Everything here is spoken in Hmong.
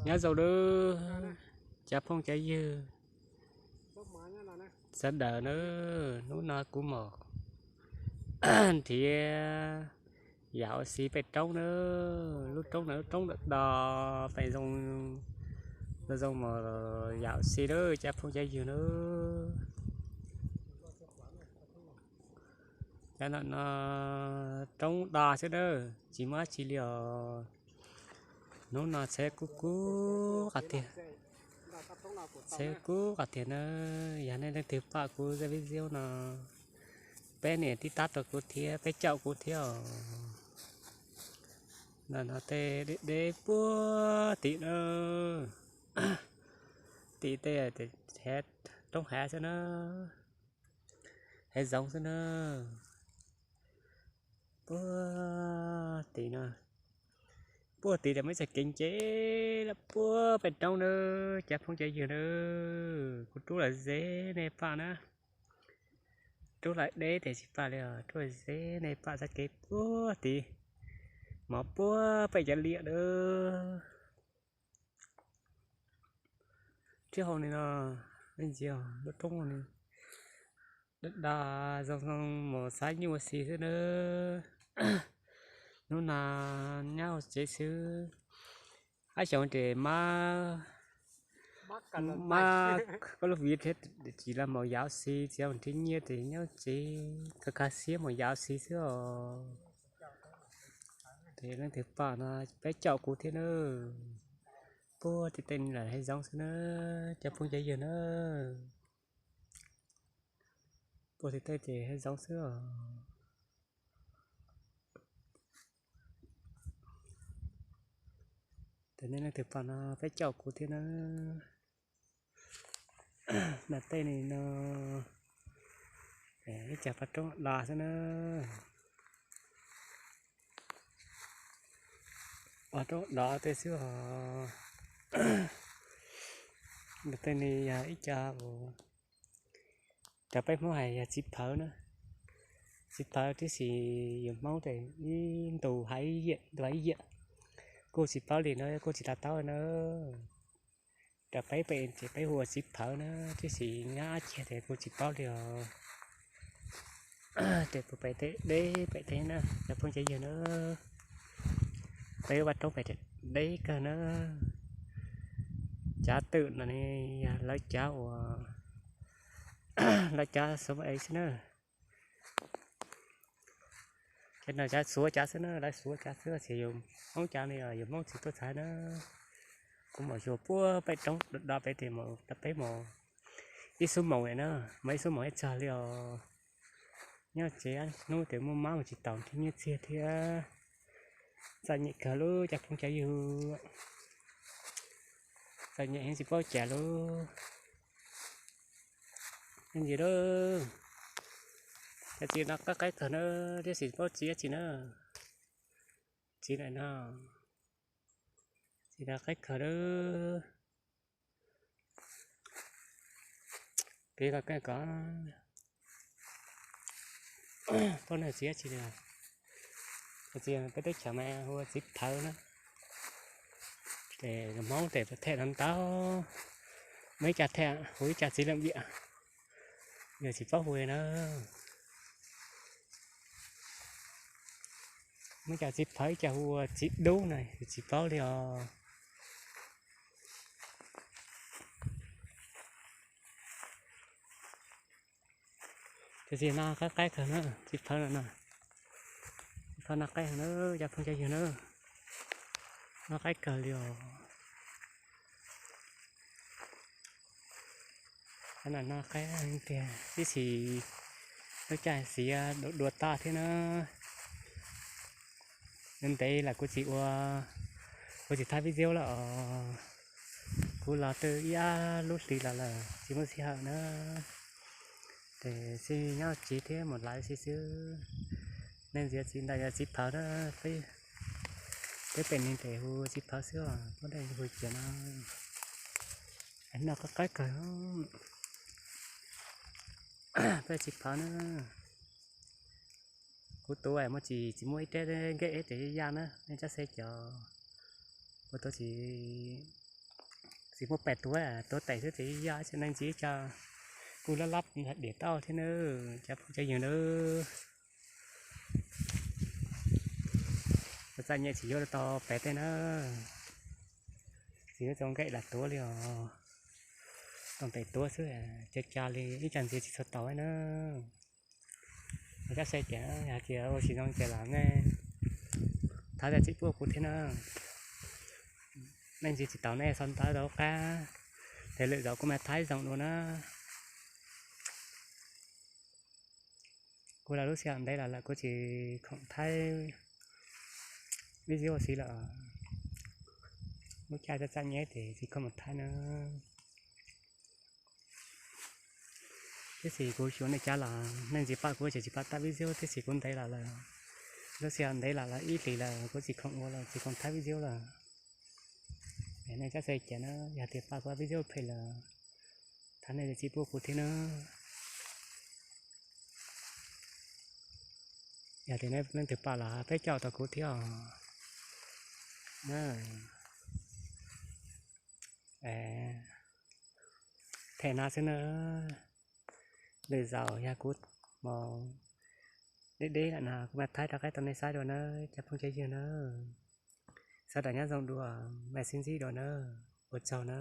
Nyob zoo nawb cov phooj cov ywg sawv daws nawb, hnub no kuv mam nrhiav yam ua si pem roob nawb, lub roob no lub roob do do, pem zoo, zoo zoo mas yam ua si nawb cov phooj cov ywg nawb. Cov no no roob do xwb nawb, tsis muaj dab tsi li os. Hnub no txheb kub kub qhov tiag, txheb kub kub qhov tiag nawb. Yog nej leej twg pom kuv zaj video no, peb niam tib tab rau kuv thiab, peb caum kuv thiab os. Ntawm no tej deb deb puag tim na, tim tej roob hav xwb na, hav zoov xwb na. Puag tim no, puag tim tas muaj ib txoj kev nce lawm puag pem roob nawb cov phooj cov ywg nawb. Kuv rub los ze nej pom na, rub los deb tes tsis pom li os, rub los ze nej pom txoj kev puag tid, mov puag pem cov liaj nawb. Thiab hauv ni no, nej ntsia lub roob ni, da da zoo zoo mus xab nyuj ua si xwb nawb. Hnub no nyob hauv tsev xwb, ab xyoo tes mab, mab koj lub viv thiab, tsis los mus yam ua si, tsis los nrhiav nyiaj tes nyob tsev khav khav siab mus yam ua si xwb os. Ces leej twg pom no peb caum kuv thiab nawb. Puag tim tej ni lawm hav zoov xwb na, cov phooj cov ywg na. Puag tim tej ces hav zoov xwb os. Ces nej leej twg pom no peb caum kuv thiab na. Nram tej ni no ib co pov roob do xwb na. Pov roob do tej xwb os. Nram tej ni yog ib co uas cov peb Hmoob hais yog txiv phawv na. Txiv phawv tib si yus Hmoob tes ib ntus hais ib yam, ntus hais ib yam. Kuj tsis paub li na, kuj tsis to taub na. Rau peb pem ces peb hu ua txiv phawv na, tib si nyob ab tsi tes kuj tsis paub li os. Ces puag pem tej deb pem tej na cov phooj cov ywg na, peb vaj roob pem deb kawg na. Cav twm no ne yog lawv cav uas, lawv cav xuv ev xwb na. Ces no cav xuav cav xwb na, lawv xuav cav xwb, tsis yog Hmoob cav li os, yog Hmoob tsis tuaj txhais na. Kuv mam xyuas puag pem roob do pem tes mus, peb mus ib xuab moos na, mus ib xuab moos ib txog li os. Nyob tsev hnub tes muaj mab mus tsis taus nrhiav nyiaj txiag thiab. Txom nyem kawg lub cov phooj cov ywg, txom nyem heev tsis paub cas lub. Ntsia lawm, cov txiv no qaib qaib kawg na, tiam sis tsis paub txiv dab tsi na. Txiv ntawm no, txiv no qaib kawg lawm. Peb los kawg ko, poj niam txiv dab tsi li. Txiv peb teb chaws mas hu ua txiv phawv na. Ces Hmoob tes them no ntau, muaj ib co them hu ib co txiv leej viam, yog tsis paub hu li na. Muaj ib co txiv phawv, ib co hu ua txiv dub na, tsis paub li os. Tiam sis no qaib qaib kawg na, txiv phawv no no, txiv phawv no qaib na, cov phooj cov ywg na, no qaib kawg li os. Qhov no no qaib tiag, ib sim lub caij xiav dua dua toj thiab na. Ntev lam kuv tsis ua, kuv tsis thaij video lawm os. Kuv los twb ib lub hlis los lawm tsis muaj sij hawm na. Ces xij nyob tsev thiab mus laiv xib xwb. Nej ntsia txiv ntawm yog txiv phawv na, peb pem ni tes hu txiv phawv xwb os, pab dej hu cia no. No qaib qaib kawg, peb txiv phawv na. Kuv tus muaj tsis, tsis muaj ib reb nkej ib tes yaj na, nej tsab xe cov, kuv tus tsis Tsis muaj pes tuav, tuav tes xwb ces yog ib tsoom neeg ntxiv ib co kuj lab lab diam tau thiab na, cov phooj cov ywg na. Txom txom nyem tsis yuav tau pes tej na, tsis yuav tau nqaij lam tuav li os. Toom tes tuav xwb, cas cas li ib co ntxiv tsis txhua taus na. Coj saib ces yog tias ua tsis zoo ces los nej thab zam txim pub kuv thiab na. Nej ntxiv tsis taus nej sau ntawv rau qab, ces lwm zaus kuv mam thaij zoo dua na. Kuv los lub sij hawm ntev los lawm kuv tsis khoom thaij video ua si lawm. Lub caij txom txom nyem ces tsis khoom mus thaij na. Tiam sis kuv xyuas nej cov los nej ntxiv pab kuv ces tsis pab thaij video tiam sis kuv ntev los lawm. Lub sij hawm ntev los lawm ib hlis lawm kuv tsis khoom ua lawm, tsis khoom thaij video lawm. Es nej txhob xav cas na, yog tias pab kuv video phem lawm, thov nej zam txim pub kuv thiab na. Yog tias nej leej twg pom los peb caum tau kuv thiab os. Them no xwb na. Lwm zaus yog kuv mus deb deb lawm no kuv mam thaij rov qab rau nej saib dua na, cov phooj cov ywg na. Sawv daws nyob zoo dua, mam sib ntsib dua na. Ua tsaug na.